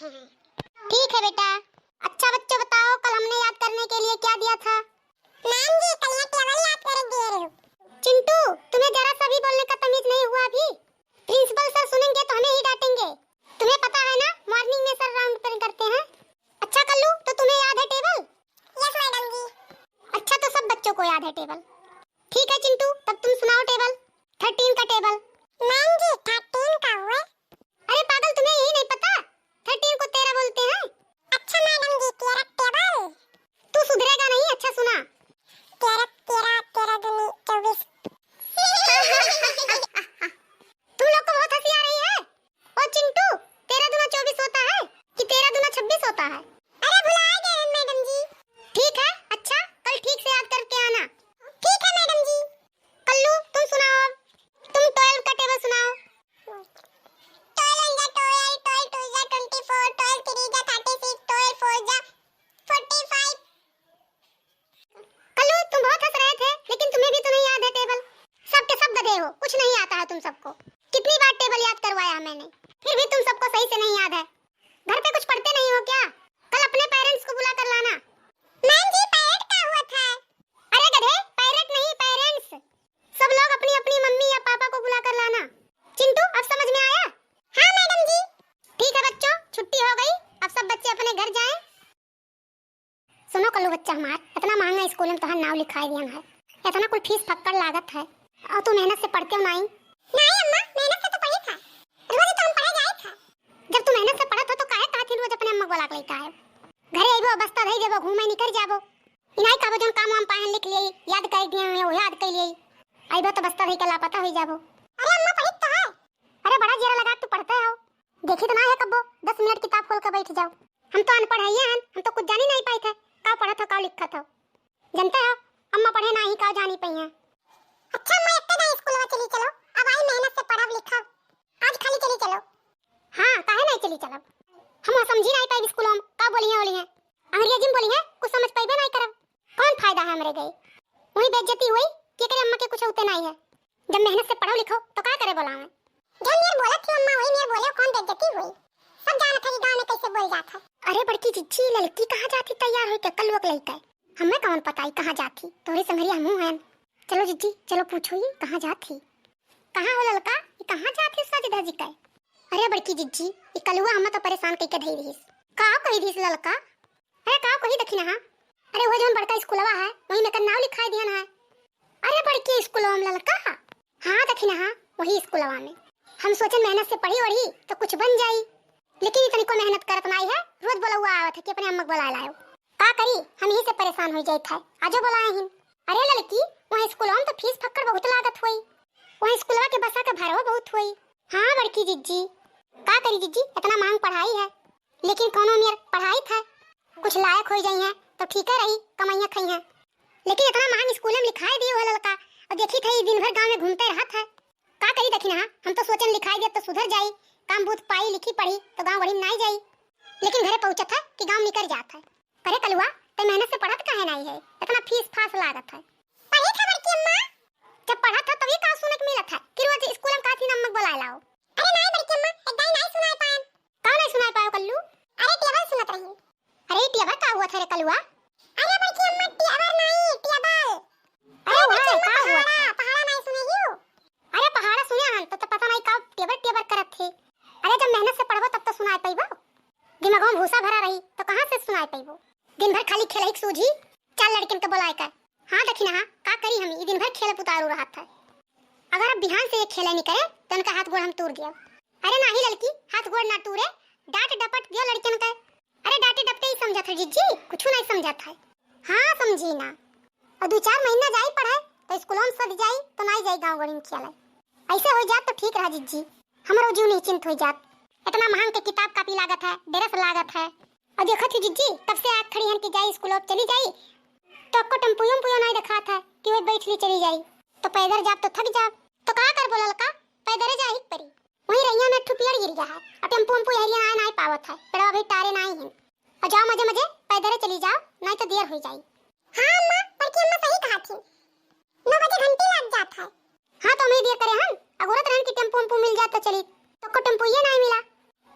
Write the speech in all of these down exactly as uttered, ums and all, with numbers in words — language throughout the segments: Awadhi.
बैठे हैं। ठीक है बेटा। अच्छा बच्चों, बताओ, कल हमने याद करने के लिए क्या दिया था? मैम जी, कल ये टेबल याद करके दिए रहे हो। चिंटू, तुम्हें जरा सा भी बोलने का तमीज नहीं हुआ अभी? प्रिंसिपल सर सुनेंगे तो हमें ही डांटेंगे। तुम्हें पता है ना, मॉर्निंग में सर राउंड पर करते हैं। अच्छा कल्लू, तो तुम्हें याद है टेबल? यस मैडम जी। अच्छा, तो सब बच्चों को याद है टेबल। ठीक है चिंटू, तब तुम सुनाओ टेबल, थर्टीन का टेबल। मैम जी, थर्टीन का हुआ? अरे पागल, तुम्हें यही नहीं पता? थर्टीन को तेरह बोलते हैं। अच्छा मैडम जी, तेरह टेबल। तू सुधरेगा नहीं, अच्छा सुना। तेरह, तेरह, तेरह दूनी चौबीस। तुम लोग को बहुत हंसी आ रही है। ओ चिंटू, तेरह दूना चौबीस होता है कि तेरह दूना छब्बीस होता है? अरे भुला गए हैं मैडम जी। ठीक है, अच्छा, कल ठीक से याद करके आना। ठीक है मैडम जी। कल्लू, तुम सुनाओ अब। तुम ट्वेल्व का टेबल सुनाओ। Twelve one जा twelve, twelve two जा twenty four, twelve three जा thirty six, twelve four जा forty five। कल्लू, तुम बहुत हंस रहे थे, लेकिन तुम्हें भी तो नहीं याद है टेबल। सब के सब गधे हो, कुछ नहीं आता है तुम सबको। कितनी बार टेबल याद करवाया मैंने, फिर भी तुम सबको सही से नहीं याद है। घर पे कुछ पढ़ते नहीं हो क्या? कल अपने पेरेंट्स को बुला कर लाना। मैम जी, पैरेंट का हुआ था? अरे गधे, पैरेट नहीं, पेरेंट्स। सब लोग अपनी अपनी मम्मी या पापा को बुला कर लाना। चिंटू, अब समझ में आया? हाँ मैडम जी। ठीक है बच्चों, छुट्टी हो गई, अब सब बच्चे अपने घर जाएं। सुनो कल्लू बच्चा हमार, इतना महंगा स्कूल में तोहार नाव लिखाए दिया है, इतना कुल फीस फक्कड़ लागत है, और तू मेहनत से पढ़ते हो नाई? नाई अम्मा, मेहनत से तो पढ़ी था, रोज तो हम पढ़े जाए था। जब तू मेहनत से पढ़त हो तो काहे कहत ही रोज अपने अम्मा को बुला के लेता है? घरे अइबो, बस्ता धई देबो, घूमे निकल जाबो। इनाई कहबो जौन काम वाम पाहन लिख लिये, याद कर दिए हैं, वो याद कर लिये। अइबो तो बस्ता धई के लापता हो जाबो। अरे अम्मा पढ़ी तो है। अरे बड़ा जियरा लगा तू पढ़ते हो। देखी तो ना है कब्बो, दस मिनट किताब खोल के बैठ जाओ। हम तो अनपढ़ हइये हन, हम तो कुछ जानी नहीं पाई थे, का पढ़त हो, का लिखत हो। जानते हो, अम्मा पढ़े नाही, का जानी पई हैं। अच्छा अम्मा, एक ना स्कूलवा चली चलो, अब आई मेहनत से पढ़ब लिखब, आज खाली चली चलो। हाँ, काहे नहीं चली चलब, हम समझी नहीं पाई स्कूल में का बोली हैं, बोली हैं, अंग्रेजी में बोली हैं, कुछ समझ पाइबे नहीं करब। कौन फायदा है हमरे गए, वही बेइज्जती हुई कि एकरे अम्मा के कुछ होते नहीं है। जब मेहनत से पढ़ो लिखो तो का करे बोलावे? जौन मेर बोलत थी अम्मा, वही मेर बोले, कौन बेइज्जती हुई? सब जानत है कि गाँव में कैसे बोल जात है। अरे बड़की जिज्जी, ललकी कहाँ जाती तैयार होई के कलुआ के लइका? हमें कौन पता ही कहाँ जाती, तोहरे संगरी हमहू हैं। चलो जिज्जी, चलो पूछो ये कहाँ जाती। कहाँ हो ललका, ये कहाँ जाती सज धज के? अरे बड़की जिज्जी, ये कलुआ हमें तो परेशान कइके धई दिहिस। का कही दिहिस ललका? अरे का कही दखिनहा? अरे वो जौन बड़का स्कूलवा है, वही में कर नाव लिखाई दिहन है। अरे बड़की स्कूलवा में ललका? हाँ दखिनहा, वही स्कूलवा में। हम सोचन मेहनत से पढ़ी वढ़ी तो कुछ बन जाई, लेकिन इतनी को मेहनत करत नाई है, रोज बोलौआ आवत है कि अपने अम्मा के बोलाए लायो। का करी, हम यही से परेशान हो जाइत है, आजो बोलाए हिन। अरे ललकी, वहाँ स्कूलवा में तो फीस फक्कड़ बहुत लागत होई, वहाँ स्कूलवा के बसा के भाड़वा बहुत होई। हाँ बड़की जिज्जी, का करी जिज्जी, इतना महंग पढ़ाई है, लेकिन कौनो मेर पढ़ाई था, कुछ लायक हो जाई हैं तो ठीक है रही, कमाइयाँ खाई हैं। लेकिन इतना महंग स्कूल में लिखाई दिए हो ललका, और देखी थे दिन भर गाँव में घूमते रहत है। का करी दखिनहा, हम तो सोचन लिखाई दे तो सुधर जाई, काम बूत पाई, लिखी पढ़ी तो गाँव गढ़ी में नाई जाई, लेकिन घरे पहुँचत है कि गाँव निकर जात है। अरे कलुआ, ते मेहनत से पढ़त काहे नाई है, इतना फीस फास लागत है। पढ़ी था बड़की अम्मा। जब पढ़त है तभी का सुने के मिलत है कि रोज स्कूल में काथी नमक बोलाए लाओ। अरे नाई बड़की अम्मा, एक दाई नाई सुनाए पाएन। का नाई सुनाए पायो कल्लू? अरे टेबल सुनत रही। अरे टेबल का हुआ था रे कलुआ? अरे बड़की अम्मा, टेबल नाई, टेबल। अरे अरे बड़की भाई, अम्मा, का हुआ पहाड़ा, था? पहाड़ा नाई सुने हियो? अरे पहाड़ा सुने हन, तो, तो पता नाई का टेबर टेबर करत थे। अरे जब मेहनत से पढ़बो तब तो सुनाए पइबो। दिमागवा में भूसा भरा रही तो कहाँ से सुनाए पइबो? दिन भर खाली खेलही के सूझी, चार लड़किन के बोलाए कर। हाँ दखिनहा, का करी हम, ई दिन भर खेल पुतारू रहत है। अगर अब बिहान से ये खेले नहीं करे तो इनका हाथ गोड़ हम तोड़ दिया। अरे नाही ललकी, हाथ गोड़ ना तोड़े, डांट डपट दियो लड़किन के। अरे डांटे डपटे ही समझत है जिज्जी, कुछ नहीं समझत है। हाँ समझी ना। और दो चार महीना जाई पढ़े तो स्कूलों में सद जाई तो नाई जाई गाँव गड़ी में खेले। ऐसे हो जात तो ठीक रहा जिज्जी, हमरो जीव निश्चिंत हो जात। इतना महंग के किताब कापी लागत है, ड्रेस लागत है। और देखो थी जिज्जी, तब से आँख खड़ी हन कि जाई स्कूलों चली जाई, तो आपको टेम्पुयो उम्पुयो नाई दिखात है कि वही बैठ ली चली जाई, तो पैदल जाब तो थक जाब, तो का कर बोलल का, पैदल जाही के परी। वहीं रैया में एक ठो पेड़ गिर गया है, और टेम्पू उम्पू एहरिया नाई, नाई पावत है, पेड़वा भी टारे नाई है। और जाओ मजे मजे पैदल चली जाओ, नाई तो देर हो जाई। हाँ अम्मा, बड़की अम्मा सही कहा थी, नौ बजे घंटी लग जात है। हाँ तो हम ही देर करे हन, अगोरत रहन कि टेम्पू उम्पू मिल जात तो चली, तो को टेम्पू ये नाई मिला।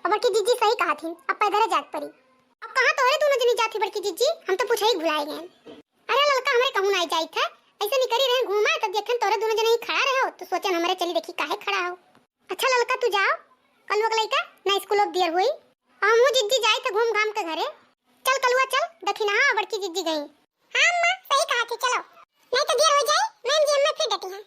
अब बड़की जिज्जी सही कहा थी, अब पैदल जात पड़ी। अब कहाँ तोहरे दोनों जनी जात ही बड़की जिज्जी, हम तो पूछे ही भुलाए गए। अरे ललका हमरे कहूँ ना जाइत है, ऐसे निकरी रहे घूमा, तब देखन तोहरे दोनों जने ही खड़ा रहे हो, तो सोचन हमरे चली देखी काहे खड़ा हो। अच्छा ललका तू जाओ, कलुआ के लइका ना स्कूल ऑफ दियर हुई, हम हूँ जिज्जी जाइत है घूम घाम के घरे। चल कलुआ चल, देखी ना हाँ बड़की जिज्जी गई। हाँ अम्मा सही कहा थी, चलो नहीं तो देर हो जाए, मैम जी हमें फिर डटी हैं।